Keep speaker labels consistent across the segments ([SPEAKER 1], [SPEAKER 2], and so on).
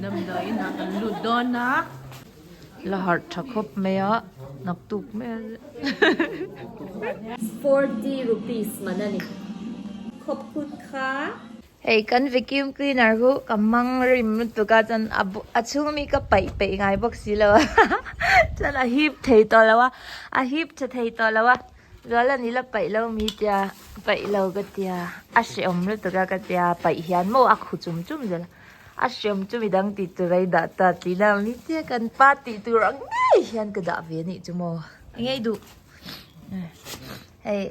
[SPEAKER 1] Damdawiin ah kan lut dawn a. La harh tha khawp mai a, naktuk mai a.
[SPEAKER 2] 40 rupees man a ni. Khawp hun kha.
[SPEAKER 3] Hei kan vacuum cleaner chu ka hmang rim lutuk a chuan a a chhung mi ka paih peih ngai bawk si lo a chuan a hip thei tawh lo a a hip tha thei tawh lo a Zuala ni la paih lo mi tia paih lo ka tia a hrehawm lutuk a ka tia paih hian maw a khu chum chum zel a a hrehawm chu midang tih tur a i dah ta tihna mi tia kan pa tih tur ang ngei hian ka dah ve anih chu maw engei duh hei.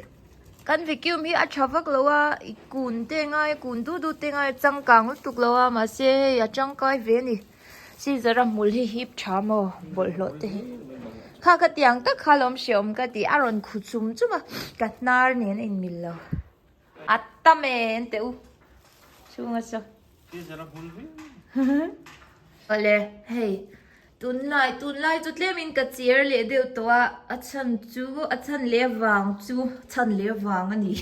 [SPEAKER 3] Kan vacuum hi a tha vak lo a, i kun te ngai kun du du te ngai a changkang lutuk lo a mahse hei a tangkai ve a ni scissor a hmul hi hip tha maw bawlhhlawh te hi kha ka tiang tak kha lawm hreawm ka ti a rawn khu chum chum a ka hnar nen a inmil lo a tam e an teh u chhunga saw. Awle hei Tunlai tunlai chu tlemin ka cher leh deuh tawh a, a chhan chu a chhan leh vang chu chhan leh vang a ni.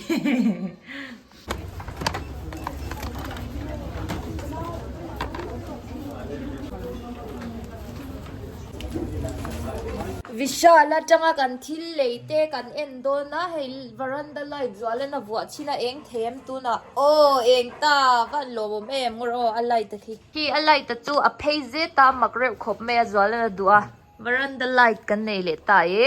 [SPEAKER 3] Vishal atanga kan thil lei te kan en dawn a, hei varanda light zual in a vuah chin a eng thei em tunah aw eng ta va an lawmawm em ngawr aw a light a khi. Khi a light a chu a phei zet a mak reuh khawp mai a zual a duh a veranda light kan nei leh ta e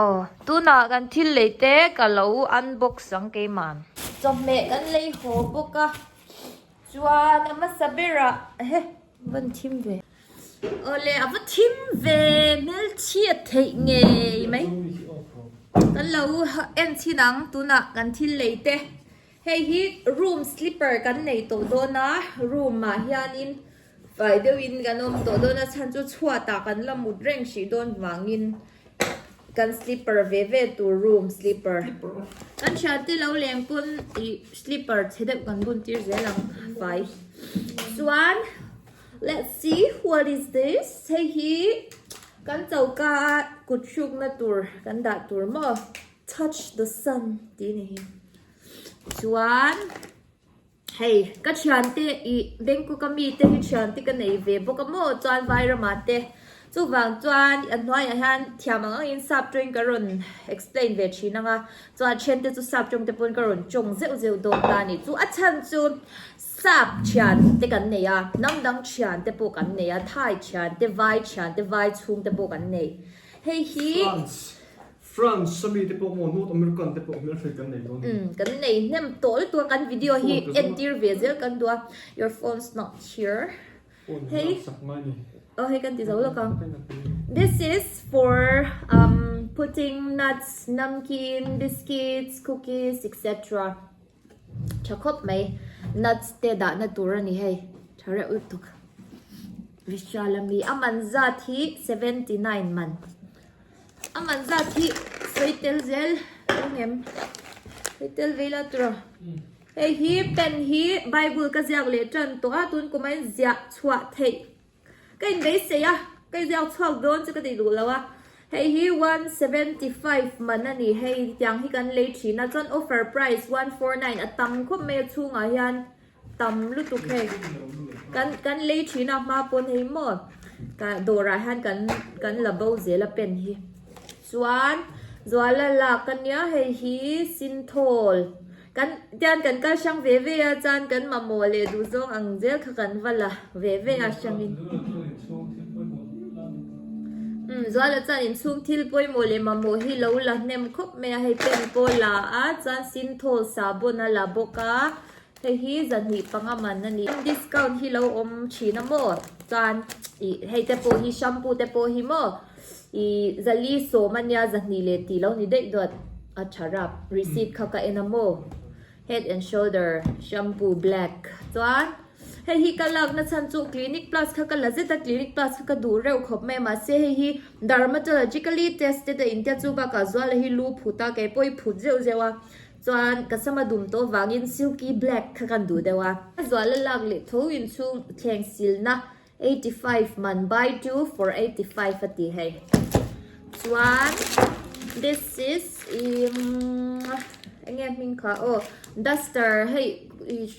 [SPEAKER 3] aw tunah kan thil lei te ka lo unbox ang keimah chawhmeh kan lei haw bawk a chuan a hmasa berah he van thim ve awle a va thim ve hmelchhiat theih ngei mai kan lo en chhin ang tunah kan thil lei te. Hei hi room slipper kan nei tawh dawn a, room ah hianin fai deuhin kan awm tawh dawn a chhan chu chhuatah kan la mut reng hrih dawn vangin kan slipper ve ve tur room slipper kan thiante lo leng pawn ih slipper chhe deuh kan bun tir zel ang fai chuan let's see what is this hei hi kan choka a kut hrukna tur kan dah tur maw. Touch the sun tih a ni hi. Chuan hei ka thiante ih Bangkok a mi te hi thiante ka nei ve bawk a maw chuan Vairama te chuvang chuan a hnuaiah hian thiam ang angin sap tawngin ka rawn explain ve thin ang a chuan thiante chu sap tawng te pawn ka rawn tawng zeuh zeuh dawn ta a ni. Chu a chhan chu sap thian te kan nei a hnam dang thian te pawh kan nei a Thai thian te Vai thian te Vai chhung te pawh kan nei. Hei hi.
[SPEAKER 4] France a mi te pawh maw North American te pawh hmelhriat kan nei dawn a ni.
[SPEAKER 3] Umm kan nei hnem tawh lutuk a kan video hi entir ve zel kan duh a your phone's not here
[SPEAKER 4] hei
[SPEAKER 3] aw hei kan ti zo lawk ang this is for um putting nuts namkeen biscuits cookies etc tha khawp mai nuts te dahna tur a ni hei tha reuh lutuk Vishal a mi a man zat hi 79 man. A man zat hi sawi tel zel engem sawi tel vei la tur a hei hi pen hi bible ka ziak leh tan tawh a tun kum a in ziah chhuah theih ka in beisei a ka in ziak chhuak dawn chu ka ti duh lo a hei hi 175 man a ni hei tiang hi kan lei thin a chuan offer price 149 a tam khawp mai a chhungah hian Tam lutuk hei. Kan kan lei thin a hma pawn hei maw ka dawrah hian kan kan la bo zel a pen hi. Chuan Zuala lak a nia hei hi Sinthawl kan tian kan kal hrang ve ve a chuan kan mamawh leh duhzawng ang zel kha kan va la ve ve a hrangin. Umm Zuala chuan inchhung thil pawimawh leh mamawh hi lo la hnem khawp mai a hei pen pawh la a chuan Sinthawl sahbawn a la bawk a. Hei hi zahnih panga man a ni. Discount hi lo awm thin a maw? Chuan ih hei te pawh hi shampoo te pawh hi maw ih zali sawm a nia zahnih leh tih lo ni daih dawt a tha rap receipt kha ka en a maw? Head and shoulder shampoo black chuan hei hi ka lak na chhan chu clinic plus kha ka la zet a clinic plus kha ka duh reuh khawp mai a mahse hei hi dermatologically tested a intia chu bakah zuala hi lu phut a keipawh hi phut zeuh zeuh a. Chuan ka sama dum tawh vangin silky black kha kan duh deuh a. A zual a lak leh tho inchhung thleng silna 85 man buy two for 85 a ti hei. Chuan this is imm enge hming kha aw duster hei.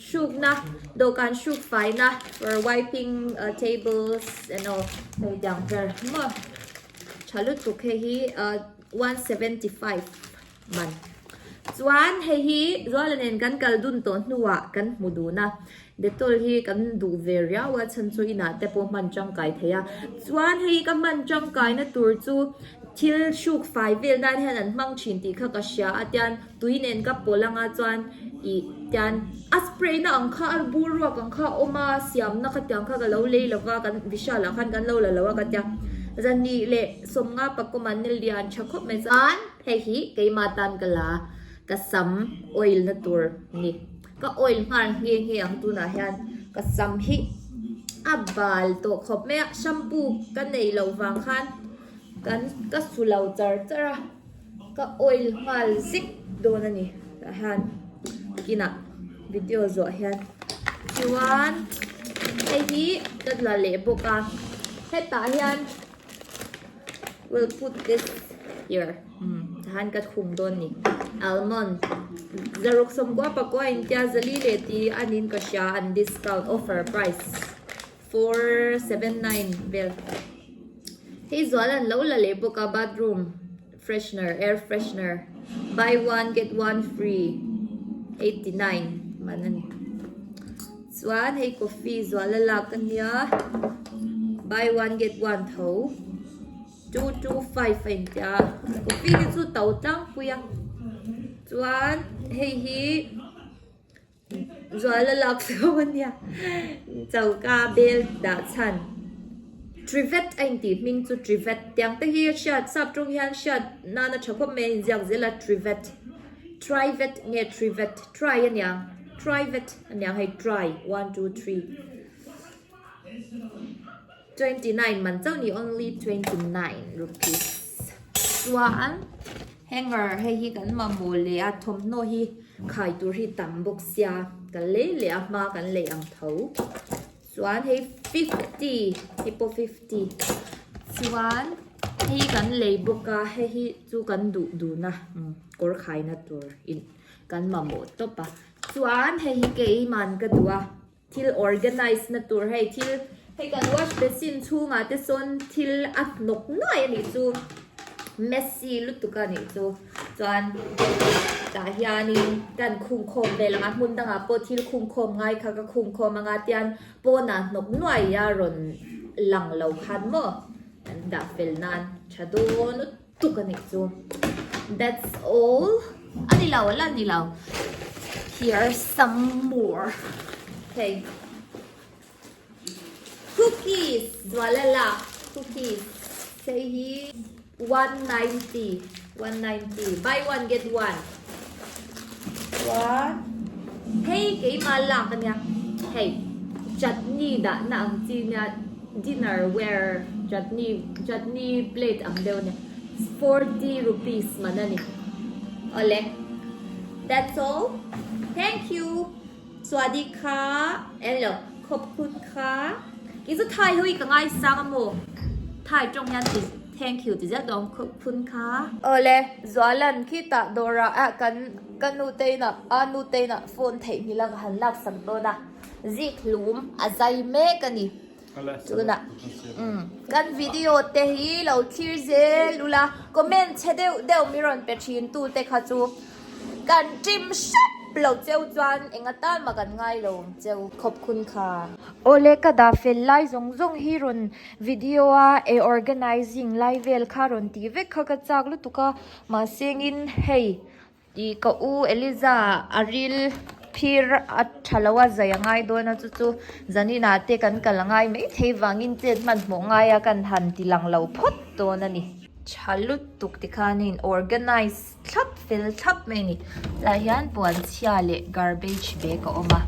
[SPEAKER 3] hrukna dawhkan hruk faina for wiping tables and all hei tiang ber maw tha lutuk hei hi 175 man chuan hei hi Zuala nen kan kal dun tawh hnuah kan hmu dun a Dettol hi kan duh ve riau a chhan chu inah te pawh hman tangkai thei a chuan hei ka hman tangkaina tur chu thil hruk fai vel nan hian an hmang thin tih kha ka hria a tian tui nen ka pawlh anga chuan ih tian a spray na ang kha a bur ruak ang kha a awm a siamna kha tiang kha ka lo lei lova kan Vishal ah khan kan lo la lo a ka tia zan-nih leh sawmnga pakawm an lian tha khawp mai chuan hei hi keimah tan ka la ka sam oil na tur a ni ka oil nghal nghe nghe ang tunah hian ka sam hi a bal tawh khawp mai a shampoo ka neih loh vang khan kan ka su lo char char a. Ka oil nghal zik dawn a ni tah hian kinah video zawh hian chuan hei hi ka la leh bawk a hetah hian will put this here tah hian ka khum dawn a ni almond zaruk sawmkua pakua intia zali leh tih a niin ka hria an discount offer price. 479 vel hei zual an lo la leh bawk a bathroom freshener air freshener buy one get one free 89 man a ni chuan hei coffee zual a lak a nia buy one get one tho 225 a intia coffee hi chu to tlangpui a chuan hei hi. Zuala lak fo a nia. Choka bel dah chhan Trivet a intih hming chu Trivet tiang te hi hriat sap tawng hian hriat nana tha khawp mai a inziak zel a Trivet Trivet nge Trivet Try a niang Trivet a niang hei Try 1 2 3 29 man chauh ni only 29 rupees chuan Hanger hei hi kan mamawh leh a thawmhnaw hi khai tur hi tam bawk sia ka lei leh a hma kan lei ang tho chuan hei 50 hei pawh 50 chuan hei kan lei bawk a hei hi chu kan duh dun a kawr khaina tur in kan mamawh tawp a chuan hei hi keiman ka duh a. Thil organize na tur hei thil hei kan wash basin chhungah te sawn thil a hnawk nuai a nih chu messy lutuk a nih chu chuan tah hianin kan khung khawm vel ang a hmun dangah pawh thil khung khawm ngai kha ka khung khawm anga tian pawnah hnawk nuai a rawn lang lo khan maw kan dah fel nan tha dawn lutuk a nih chu that's all a ni lo a la ni lo here some more hei cookies zuala lak cookies hei hi 190 190 buy one get one chuan hei keimah lak ania hei chutney dahna ang chi nia Dinner wear chutney chutney plate ang deuh a ni 40 rupees man a ni awle that's all thank you chuadi kha elo khawp khun kha kei chu thai ho hi ka ngaisang a maw thai tawng hian ti thank you ti zet awm khawp khun kha awle zualan khitah dawrah ah kan ka nu te inah a nu te inah phone theihnghilh a ka han laksak dawn a. Zik hlum a zai mek a ni. Tunah kan video te hi lo thlir zel ula comment chhe deuh deuh mi rawn pe thin tu te kha chu kan ṭim hrep lo cheu chuan eng atan mah kan ngai lo ang cheu khawp khun kha. Awle ka dah fel lai zawng zawng hi rawn video a e organizing lai vel kha rawn tih vek kha ka chak lutuk a mahsengin hei Tih ka u Eliza a ril phir a tha lo a zai a ngai dawn a chu chu zaninah te kan kal a ngai mai thei vangin chet hmanhmawh ngai a kan han ti lang lo phawt dawn a ni. Tha lutuk tikhanin organize thlap fel thlap mai a ni. Tlai hian puan chhia leh garbage bag a awm a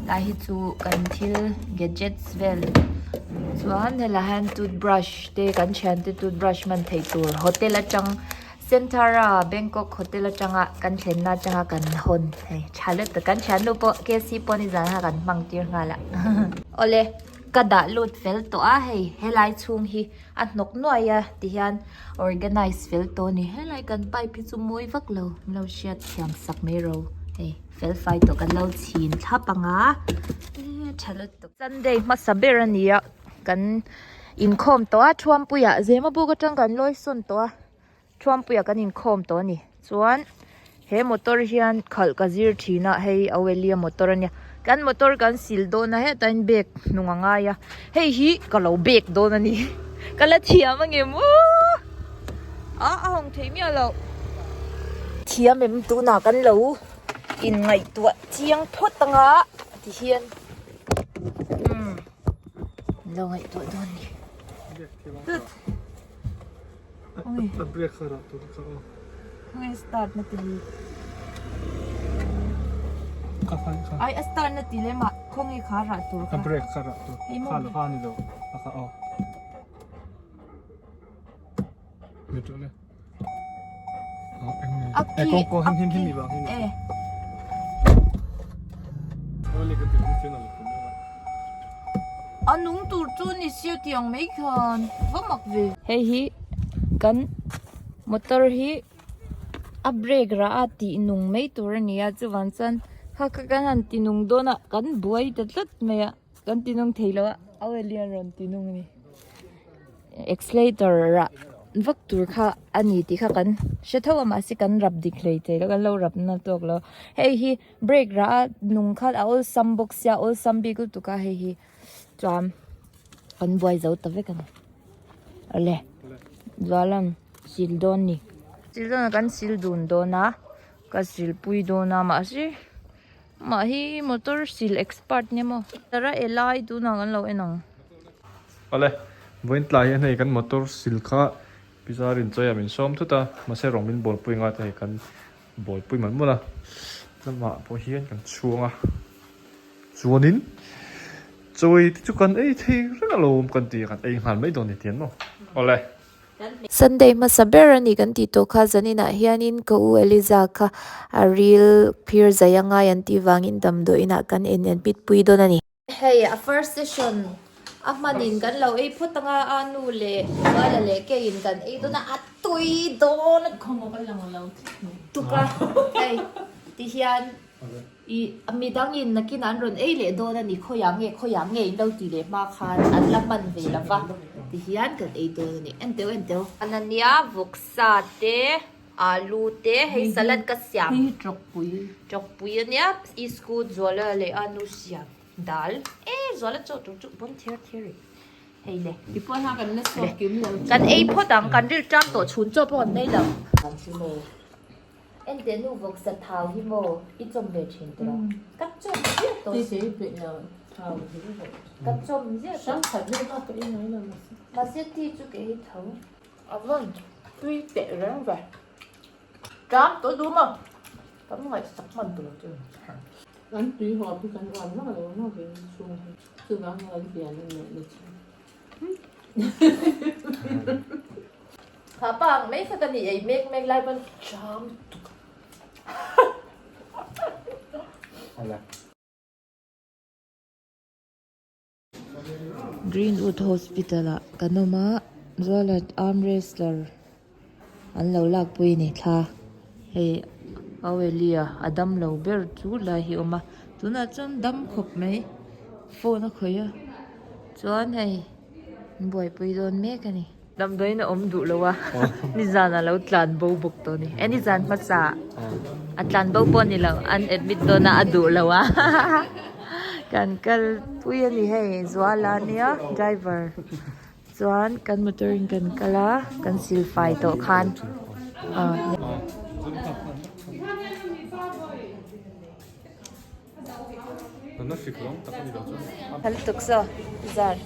[SPEAKER 3] tlai hi chu kan thil gadgets vel chuan helaiah hian toothbrush te kan thiante toothbrush hman theih tur hotel atang Centara Bangkok hotel atanga kan thlenna atanga kan hawn hei tha lutuk kan thiannu pawh KFC pawh nizan kha kan hmang tir nghal a awle ka dah lut fel tawh a hei helai chhung hi a hnawk nuai a tihian organize fel tawh a ni helai kan pipe hi chu mawi vak lo min lo hriat thiam sak mai ro hei. fel fai tawh kan lo chhin thlap ang a tha lutuk. Sunday hmasa ber a ni a kan inkhawm tawh a Thuampuiah Zemabuk atang kan lawi sawn tawh a Thuampuiah kan inkhawm tawh a ni chuan he motor hian khalh ka zir thin a hei Auelia motor a nia kan motor kan sil dawn a hetah hian bag hnung a ngai a hei hi ka lo bag dawn a ni ka la thiam a ngem aw a a hawng thei miah loh thiam em tunah kan lo inngaihtuah chiang phawt anga tihian umm an lo ngaihtuah dawn a ni tut.
[SPEAKER 4] A break kha rah tur kha aw.
[SPEAKER 3] Khawnge start na ti hi.
[SPEAKER 4] Kha kha kha.
[SPEAKER 3] Ai a start na ti le mah khawnge kha rah tur kha.
[SPEAKER 4] A break kha rah tur. Kha lo kha ni lo. A kha aw. Ni tu le.
[SPEAKER 3] A
[SPEAKER 4] ki. Kong ko him him him mi ba him.
[SPEAKER 3] Eh.
[SPEAKER 4] Ole ka ti him chen al ko.
[SPEAKER 3] A nung tur chu ni sia tiang mai khan va mak ve. Hei hi kan motor hi a brake rah a tih nung mai tur a ni a chuvang chuan kha kha kan han ti nung dawn a kan buai ta tlat mai a kan ti nung thei lo a Auelia rawn ti nung a ni. Accelerator rah vak tur kha a ni tih kha kan hre tho a mahse kan rap dik hlei thei lo kan lo rap na tawk lo hei hi brake rah a nung kha a awlsam bawk sia awlsam bik lutuk a hei hi chuan kan buai zo ta vek a ni awle Zuala'n sil dawn ni sil dawn a kan sil dun dawn a ka silpui dawn a mahse mah hi motor sil expert nia maw tara elai tunah kan lo en ang.
[SPEAKER 4] Awle vawiin tlai hian hei kan motor sil kha pizza rinchawi ah min sawm thut a mahse rawng min bawlpui ngai te hei kan Bawlpui mawlh mawlh a, lamah pawh hian kan chhuang a, chuanin chawi te chu kan ei thei reng alawm kan ti a, kan ei nghal mai dawn ni tiang maw? Awle.
[SPEAKER 3] Sunday hmasa ber a ni kan tih tawh kha zaninah hianin ka u Eliza kha a ril phir zai a ngai an tih vangin damdawiinah kan en admit pui dawn a ni. Hei a first session a hmanin kan lo ei phawt anga a nu leh Nuaila leh keiin kan ei dawn a, a tui dawn a tuk a hei tihian ih midangin nakinah an rawn ei leh dawn a ni khawiah nge khawiah nge in lo tih leh hma khan an la hman ve lo va tihian kan ei dawn a ni en teuh en teuh. Anania vawksa te Alu te hei salad ka siam.
[SPEAKER 1] Hei hi chawkpui.
[SPEAKER 3] Chawkpui a nia iskut Zuala leh anu siam dal e Zuala chaw tur chu bawn ther ther e hei le.
[SPEAKER 1] Ti pawh hna kan la chhuak kim lo.
[SPEAKER 3] Kan ei phawt ang kan ril ṭam tawh chhun chaw pawh kan nei lo. Enteh nu vawksa thau hi maw i chawm ve thin tawh a ka chawm ziah tawh.
[SPEAKER 1] Ti che i peih lo thau hi rawh.
[SPEAKER 3] Ka chawm ziah tawh.
[SPEAKER 1] Hrang khat vel kha ka ei ngai lo mahse.
[SPEAKER 3] Mahse ti chu ka ei tho.
[SPEAKER 1] A vawn tui teh reng ve. Ṭam tawh dum a, kan ngaihsak hman tur chu. Kan tui hawp hi kan uan vak lo maw kei ni chhung hi. Chuvang hian kan pian a neih na chu.
[SPEAKER 3] Kha pa ang mai kha ka ni ei mek mek lai pawn ṭam tuk. Greenwood Hospital ah kan awm a Zualat arm wrestler an lo lakpui a ni thla hei Auelia a damlo ber chu lai hi a awm a tunah chuan dam khawp mai phone a khawih a chuan hei an buaipui dawn mek a ni. Damdawiin a awm duh lo a, nizan a lo tlan bo bawk tawh a ni. E nizan hmasa a tlan bo pawh a ni lo, an admit dawn a a duh lo a. Kan kal pui a ni hei, Zuala ania driver chuan kan motor in kan kal a, kan silfai tawh khan. Hal tuk so zar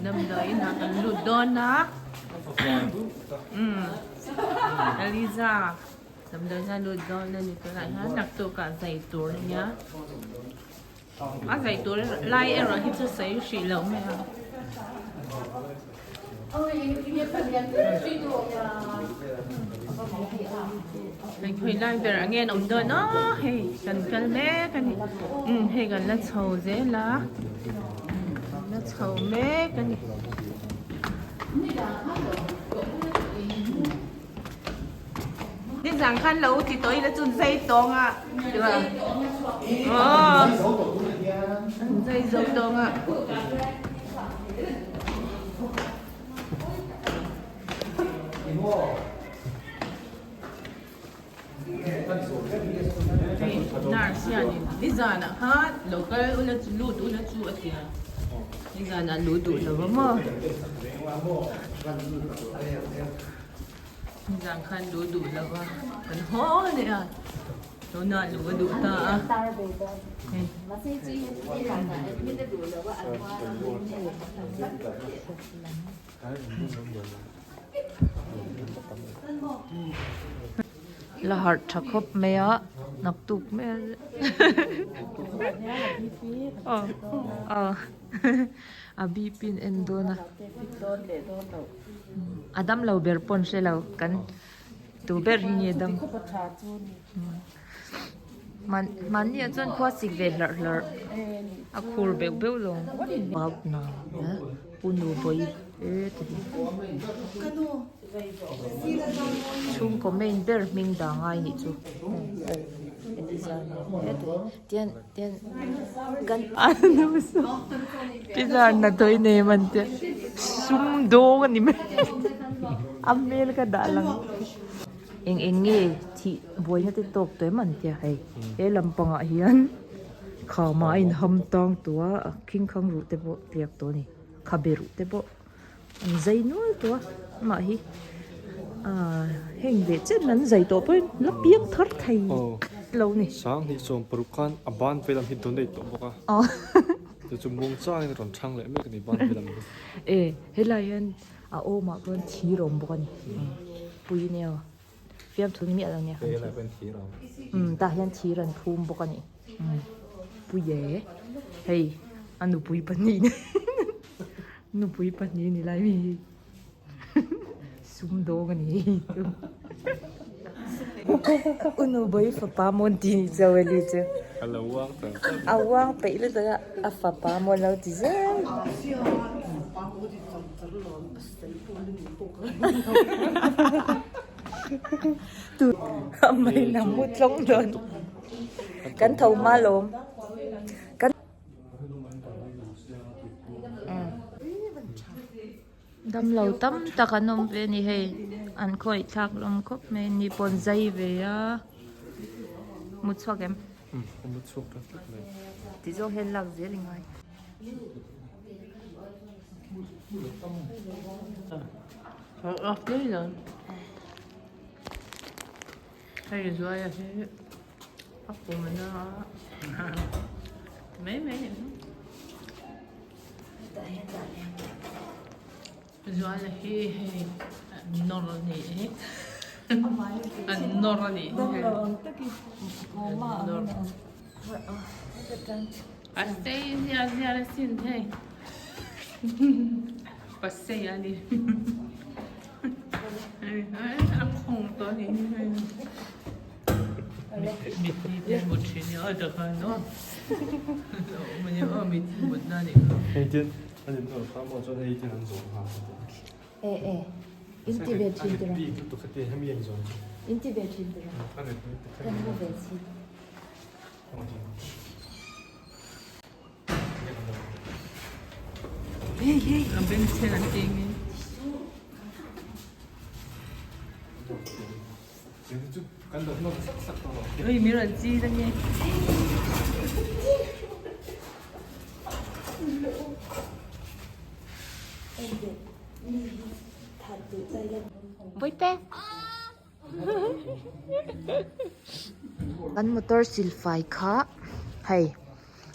[SPEAKER 1] Damdawiin ah kan lut dawn a Eliza damdawiin a lut dawn a ni tunah hian naktuk ah zai tur a nia. A zai tur lai erawh hi chu sawi hrih loh mai a. Hei khawi lai ber ang nge an awm dawn a hei kan kal mek a ni umm hei kan la chho zel a kan la chho mek a ni. Nizan khan lo ti tawh ila chu zai tawng a aw zai zo tawng a. Nurse hianin nizanah khan lo kal ula chu lut ula chu a ti a, nizanah lut duh lo va maw? Nizan khan lut duh lo va, kan haw leh a, tunah luh a duh ta a.
[SPEAKER 3] La harh tha khawp mai a naktuk mai a aw a bip in en dawn a a dam lo ber pawn hre lo kan tu ber hi nge dam mahni ah chuan khua sik ve hlarh hlarh a khur beuh beuh lo Pu nu bawi e ti hi. Chhungkaw main ber hming dah ngai nih chu. Tian tian kan pizza na tawih nei man te sum dawng a ni mai a hmel ka dah lang. Eng eng nge thih buaina te tawk tawh em an tia hei he lampangah hian. Khama a inham tang tawh a, a khingkhang ruh te pawh tliak tawh a ni, khabe ruh te pawh an zai nual tawh a amah hi aaa heng leh chen an zai tawh pawhin la piang thar thei lo a ni.
[SPEAKER 4] Sanghnih sawm paruk khan a ban ve lam hi donate tawh bawk a, chu chu muang changin a rawn chhang leh mek a ni ban ve lam hi.
[SPEAKER 3] E helai hian a awmah khuan thir a awm bawk a ni, pui nia. Fiamthu ni miah lo nia. Umm tah hian thir an phum bawk a ni. Umm pui e. Hei a nupui pahnih ni nupui pahnih ni lai mi hi sumdawng a ni hei chu. U nupui fapa mawn ti ni chu Aweli chu.
[SPEAKER 4] A lo uang char char.
[SPEAKER 3] A uang peih lutuk a a fapa mawn lo ti zel. Mai na mu tlawng dawn kan tho hma lawm kan damlo tam tak an awm ve a ni hei an khawih thlak hlawm khawp mai ni pawn zai ve a mu chhuak em ti zawng hian lak zel i ngai.
[SPEAKER 1] Hei zuaia hi a kum na mai mai zuala hi hei nawr a ni e an nawr a ni a sei zial zial asin hei pasei a ni a khawng tawh a ni mithi te mut thin ni aw takhan aw mithi mut na ni
[SPEAKER 4] hei tin a nin nawr kha maw chuan hei tin an zawm nghal
[SPEAKER 3] e e in ti ve thin tira
[SPEAKER 4] hemi an zawm
[SPEAKER 3] in ti ve thin tira kan mu ve chi
[SPEAKER 1] A bengchheng an tih nge. Ui mi rawn chi ta nge.
[SPEAKER 3] Bawihte. Kan motor silfai kha hei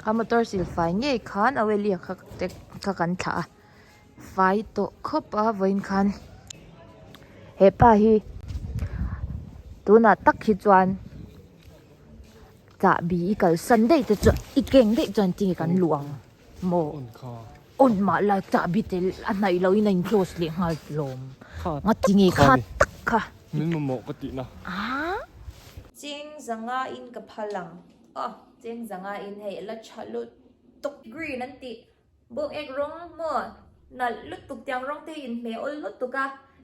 [SPEAKER 3] a motor silfai ngei khan Aurelia kha te kha kan thlah a fai tawh khawp a vawiin khan hepa hi tunah tak hi chuan chahbi i kalsan daih te chuan i keng daih chuan tinge kan luh ang maw. Awn mah la chahbi tel a hnaih loh in a in close leh nghal hlawm. Nga ti nge kha tak kha.
[SPEAKER 4] Min mamawh ka tih na.
[SPEAKER 3] Aa. Cheng zanga in ka phal ang. Aw cheng zanga in hei la tha lut tuk. Green an tih bawk ek rawng maw. Nalh lutuk tiang rawng te hi inhmeh awl lutuk a.